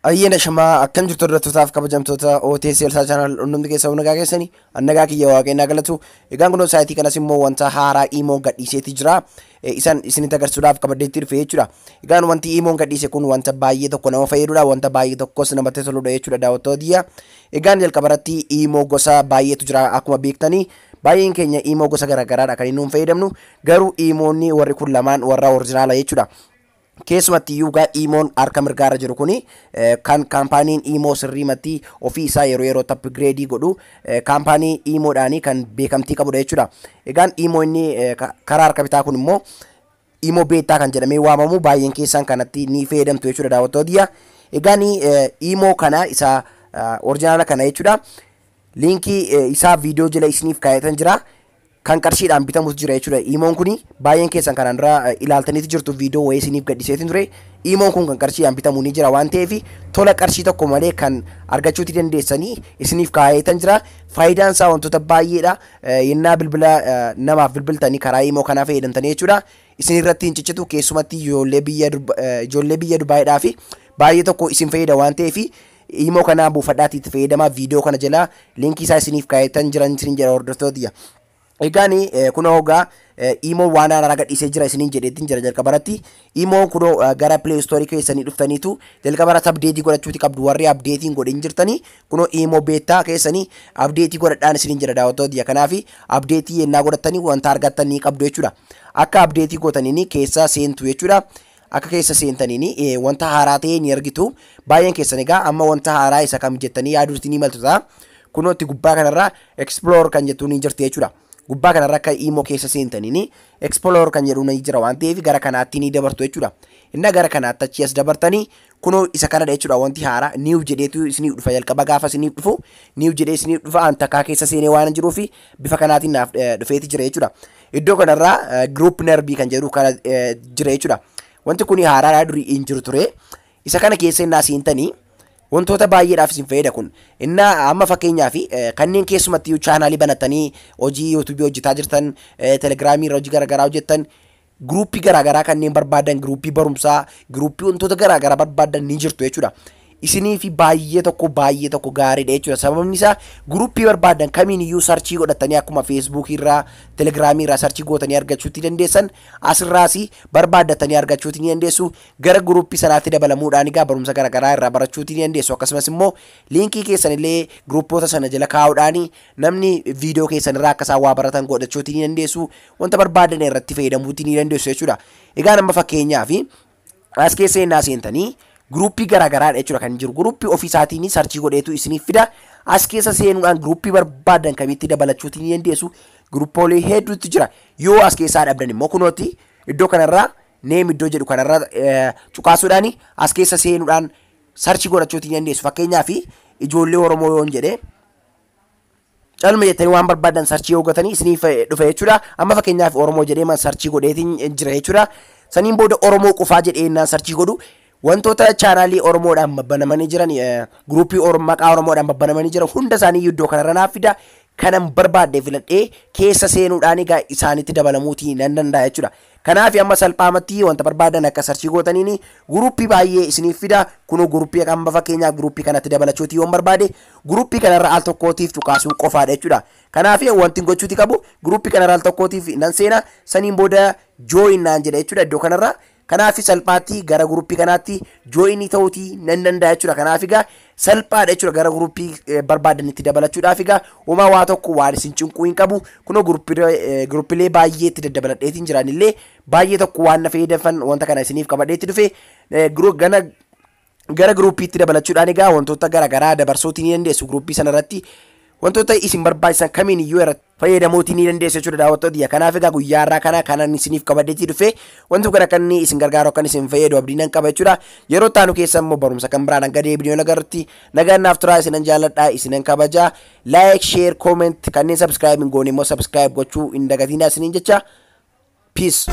Ayyaana shamaa akkam jirtu hordoftotaaf kabajamtoota OTS Elsaa Channel hundumti keessa nagaa keessanii nagaa kiyya waaqayyoon galatu. Egaan kunoo saayitii kanas immoo wanta haaraa Imoon gadhiiseeti jira. Isan isinitti agarsiisuudhaaf qabadheetti dhufe jechuudha. Egaan wanti Imoon gadhiise kun wanta baay'ee tokko nama fayyadudha. Wanta baay'ee tokkos namatti toludha jechuudha daawwattoota. Egaan jalqabarratti Imoo gosa baay'eetu jira akkuma beektanii. Baay'een keenya Imoo gosa garaagaraadha kan inni nuun fayyadamnu. Garuu Imoonni warri kun lamaan warra orijinaala jechuudha. Keessumatti iyyuu gaa Imoon harka mirgaarra jiru kuni kan kaampaaniin Imoo sirriimatti ofii isaa yeroo yerootti upgrade godhu kaampaanii Imoodhaanii kan beekamtii qabudha jechuudha. Egaan Imoo inni karaa harka bitaa kun immoo Imoo Beta kan jedhamee waamamu baay'een keessan kanatti ni fayyadamtu jechuudha daawwattoota. Egaan Imoo kana isa orijinaala kana jechuudha. Liinkii isaa viidiyoo jala isiniif kaa'etan jira. Kan qarshiidhaan bitamutu jira jechuudha. Imoon kuni baay'een keessan kanaan dura ilaaltaniitu jirtu viidiyoo wayii isiniif gadhiiseetiin ture. Imoon kun kan qarshiidhaan bitamu ni jira waan ta'eef tola qarshii tokko malee kan argachuuti dandeessanii isiniif kaa'eetan jira. Faayidaan isaa wantoota baay'eedha. Yennaa bilbila namaaf bilbiltanii karaa Imoo kanaa fayyadamtanii jechuudha. Isin irratti hin ciccitu keessumatti ijoollee biyya Dubaayiidhaa fi baay'ee tokko isin fayyada waan ta'eef Imoo kanaa buufadhaatii itti fayyadamaa viidiyoo kana jala liinkii isaa isiniif kaa'eetan jiran isin jira hordoftoota. Egaan kunoo egaa Imoo waan haaraa gadhiisee jira isiniin jedheetiin jira jalqabarratti. Imoo kunoo gara Play Store keessanii dhuftaniitu jalqabarratti update godhachuuti qabdu warri update hin godhin jirtanii kunoo Imoo Beta keessanii update godhadhaan isiniin jira daawwattoota. Kanaaf update yennaa godhattanii wanta argattan ni qabdu jechuudha. Akka update gootaniin keessa seentu jechuudha. Akka keessa seentaniin wanta haaraa ta'e ni argitu. Baay'een keessan egaa amma wanta haaraa isa kam jettanii yaaduutti ni maltu ta'a. Kunootti gubbaa kanarraa Explore kan jettu ni jirti jechuudha. Gubbaa kanarra akka Imoo keessa seentaniin Explore kan jedhu ni jira waan ta'eef gara kanaatti ni dabartu jechuudha. Inni gara kanaatti achi as dabartanii kunoo isa kanadha jechuudha wanti haaraa new jedheetu isiniif dhufa jalqaba gaafa isiniif dhufu new jedhee isiniif dhufa an takkaa keessa seenee waan jiruuf bifa kanaatiin naaf dhufeeti jira jechuudha. Iddoo kanarraa group nerbii kan jedhu kana jira jechuudha. Wanti kun haaraadha durii hin jiru ture. Isa kana keessa innaa seentanii wantoota baay'eedhaaf isin fayyada kun. Innaa amma fakkeenyaaf kanneen keessumatti chaanaalii banatanii hojii yuutuubii hojjetaa jirtan, telegiraamii irra hojii garaagaraa hojjettan, guruuppii garaagaraa kanneen barbaadan, guruuppii barumsaa, guruuppii wantoota garaagaraa barbaadan ni jirtu jechuudha. Isinii fi baay'ee tokko gaariidha jechuudha. Sababni isaa guruuppii barbaadan kamiin iyyuu sarchii godhatanii akkuma feesbuukii irraa, telegiraamii irraa sarchii gootanii argachuutti dandeessan, asirraas barbaaddatanii argachuutti ni dandeessu. Gara guruuppii sanaatti dabalamuudhaan egaa barumsa garaagaraa irraa barachuutti ni dandeessu. Akkasumas immoo liinkii keessan illee guruuppoota sana jala kaa'uudhaan namni viidiyoo keessan irraa akka isaan waa baratan godhachuutti ni dandeessu. Wanta barbaadan irratti fayyadamuutti ni dandeessu jechuudha. Egaa amma fakkeenyaaf as keessa innaa seentanii guruuppii garaagaraadha jechuudha kan jiru. Guruuppii ofii isaatiin sarchii godheetu isiniif fida. As keessa seenuudhaan guruuppii barbaadan kamitti dabalachuuti ni dandeessu. Guruuppoolee hedduutu jira. Yoo as keessaa dhabdan immoo kunooti iddoo kanarraa neem iddoo jedhu kanarraa cuqaasuudhaan as keessa seenuudhaan sarchii godhachuuti ni dandeessu. Fakkeenyaaf ijoollee Oromoo yoon jedhe calma jettanii waan barbaadan sarchii yoo gootanii isiniif dhufa jechuudha. Amma fakkeenyaaf Oromoo jedhee man sarchii godheetiin jira jechuudha. Saniin booda Oromoo qofaa jedhee naan sarchii godhu wantoota chaanaalii Oromoodhaan babbanamanii jiran, guruuppii maqaa Oromoodhaan babbanamanii jiran hunda isaanii iddoo kanarra naaf fida. Kanan barbaadde filadhee keessa seenuudhaan egaa isaanitti dabalamuutii nan danda'a jechuudha. Kanaaf amma salphaamatti wanta barbaadan akka sarchii gootaniin guruuppii baay'ee isiniif fida. Kunoo guruuppii amma fakkeenyaaf guruuppii kanatti dabalachuutii yoon barbaade guruuppii kanarra al tokkootiif cuqaasuu qofaadha jechuudha. Kanaaf wanti gochuuti qabu guruuppii kanarra al tokkootiif nan seena saniin booda join naan jedha jechuudha iddoo kanarra. Kanaaf salphaatti gara guruuppii kanaatti joinii ta'uutii nan danda'a jechuudha. Kanaaf egaa salphaadha jechuudha gara guruuppii barbaadanitti dabalachuudhaaf egaa homaa waa tokko waan isin cinquu hin qabu. Kunoo guruuppiilee baay'ee itti daddabaladheetiin jiran illee baay'ee tokko waan na fayyadaman wanta kana isiniif qabadheetti dhufe gara guruuppiitti dabalachuudhaan egaa wantoota garaagaraa dabarsuutii ni dandeessu guruuppii sanarratti. Wantoota isin barbaachisan kamiin iyyuu irratti fayyadamuutii ni dandeessu jechuudha daawwattoota. Kanaaf egaa guyyaa har'aa kana kanan isiniif qabadheetti dhufe wanti kun akka inni isin gargaaru akka isin fayyadu abdii nan qaba jechuudha. Yeroo taanu keessa immoo barumsa kan biraan hanga deebiin agarrutti nagaan naaf turaa isinan jaalladha isinan kabaja. Like, share, comment kanneen subscribe hin goone immoo subscribe gochuu hin dagatinaa isiniin jecha. Peace.